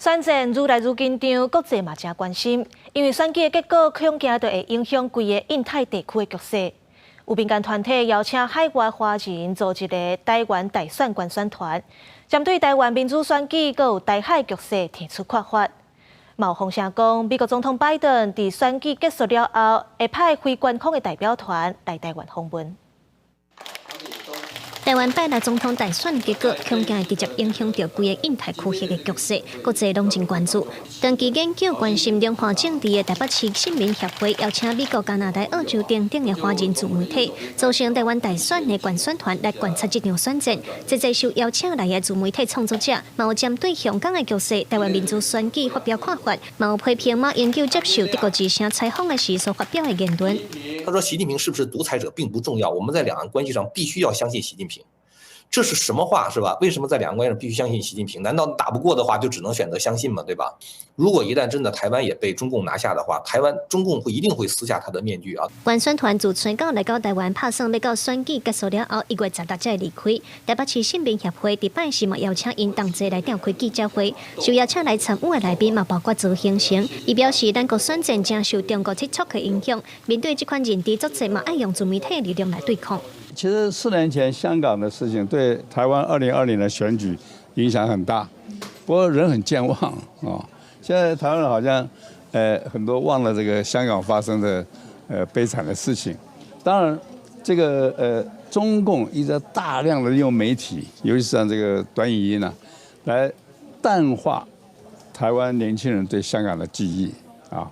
選戰愈來愈緊張，國際嘛誠關心，因為選舉的結果恐驚就會影響規個印太地區的局勢。有民間團體邀請海外華人組一個台灣大選觀選團，針對台灣民主選舉閣有台海局勢提出看法。嘛有風聲講，美國總統拜登佇選舉結束了後，會派非官方的代表團來台灣訪問。台灣拜六總統大選的結果，恐驚會直接影響著規个印太區域的局勢，國際攏真關注。長期研究關心兩岸政治的台北市新民協會邀請美國、加拿大、澳洲等等的華人自媒體，組成台灣大選的觀選團來觀察這場選戰。這濟受邀請來的自媒體創作者，嘛有針對香港的局勢、台灣民主選舉發表看法，嘛有批評馬英九接受德國之聲採訪的時所發表的言論。他說：“習近平是不是獨裁者並不重要，我們在兩岸關係上必須要相信習近平。”這是什麼話是吧？為什麼在兩岸關係上必須相信習近平？難道打不過的話就只能選擇相信嗎？對吧？如果一旦真的台灣也被中共拿下的話，台灣中共會一定會撕下他的面具啊！觀選團自春九來到台灣，拍算欲到選舉結束了後，1月16才會離開。台北市新民協會佇拜四嘛邀請𪜶同齊來召開記者會，受邀請來參與的來賓嘛包括曹興誠，伊表示咱國選戰誠受中國切磋的影響，面對這款認知作戰嘛，愛用自媒體的力量來對抗。其實4年前香港的事情對台灣2020的選舉影響很大，不過人很健忘啊。現在台灣人好像，很多忘了這個香港發生的，悲慘的事情。當然，這個中共一直大量的用媒體，尤其是像這個短影音啊，來淡化台灣年輕人對香港的記憶啊。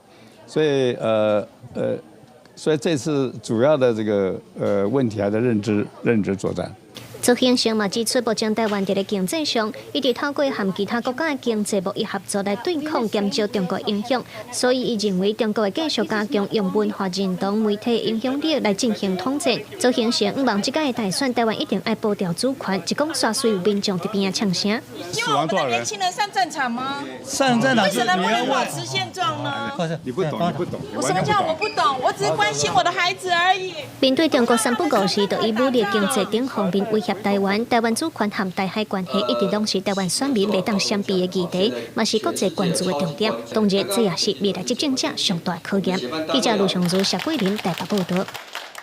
所以這次主要的這個問題還在認知作戰。曹興誠嘛指出，目前台灣佇咧經濟上，一直透過和其他國家的經濟貿易合作來對抗、減少中國影響，所以伊認為中國會繼續加強用文化認同、媒體影響力來進行統戰。曹興誠向望這屆的大選，台灣一定愛保持主權，一講煞隨有民眾佇邊仔嗆聲。希望我們的年輕人上戰場嗎？上戰場。為什麼不能保持現狀呢？你不懂，你不懂。我什麼叫我不懂？我只是關心我的孩子而已。面對中國三不五時就以武力經濟等方面威脅台灣，台灣主權和台海關係一直攏是台灣選民袂當閃避的議題，嘛是國際關注的重點。當然，這也是未來執政者上大考驗。記者盧尚如、謝桂林台北報導。